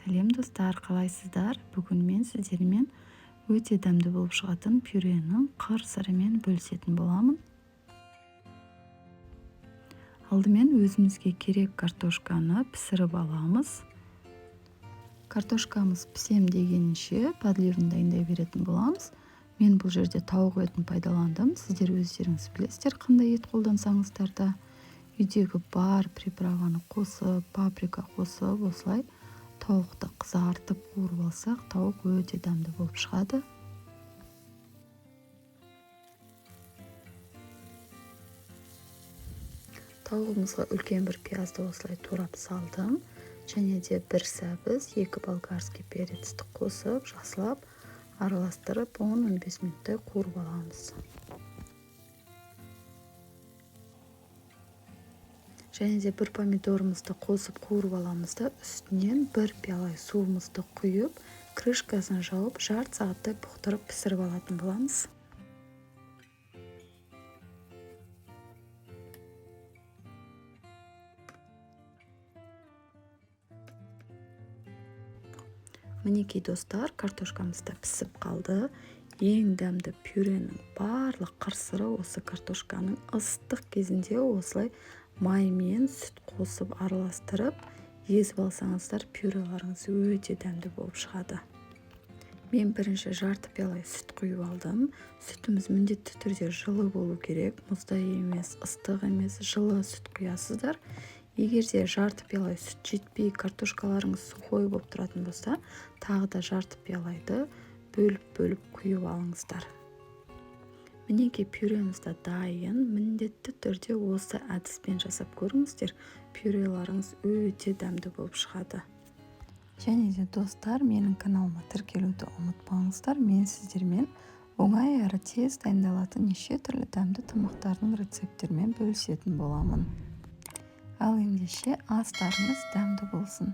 Сәлем, достар, қалайсыздар? Бүгін мен сіздермен өте дәмді болып шығатын пюренің қыр-сырымен бөлісетін боламын. Алдымен өзімізге керек картошканы пісіріп аламыз. Картошкамыз пісем дегенше подливін дайындай беретін боламыз. Мен бұл жерде тауық етін пайдаландым. Сіздер өздеріңіз білесіздер, қандай ет қолдансаңыздар да. Үйдегі бар приправаны қосып, паприка қосып, осылай тауықты қызартып қуырып алсақ, тауық өте дәмді болып шығады. Тауығымызға үлкен бір пиязды осылай турап салдым. Және де бір сәбіз, 2 болгарский перецті қосып, жақсылап араластырып, 10-15 минуттай қуырып аламыз. Және де бір помидорымызды қосып қуырып аламыз да, үстінен бір пиала суымызды құйып, крышкасын жауып, жарты сағаттай бұқтырып пісіріп алатын боламыз. Мінекей, достар, картошкамыз да пісіп қалды. Ең дәмді пюренің барлық қыр-сыры осы картошканың ыстық кезінде осылай маймен сүт қосып араластырып, езіп алсаңыздар, пюреларыңыз өте дәмді болып шығады. Мен бірінші жарты пиала сүт құйып алдым. Сүтіміз міндетті түрде жылы болу керек, мұздай емес, ыстық емес, жылы сүт құясыздар. Егер де жарты пиала сүт жетпей, картошкаларыңыз сухой болып тұратын болса, тағы да жарты пиалайды бөліп-бөліп құйып алыңыздар. Мінекей, пюреміз де дайын. Міндетті түрде осы әдіспен жасап көріңіздер. Пюреларыңыз өте дәмді болып шығады. Және де, достар, менің каналыма тіркелуді ұмытпаңыздар. Мен сіздермен оңай әрі тез дайындалатын неше түрлі дәмді тамақтардың рецепттерімен бөлісетін боламын. Ал ендеше астарыңыз дәмді болсын.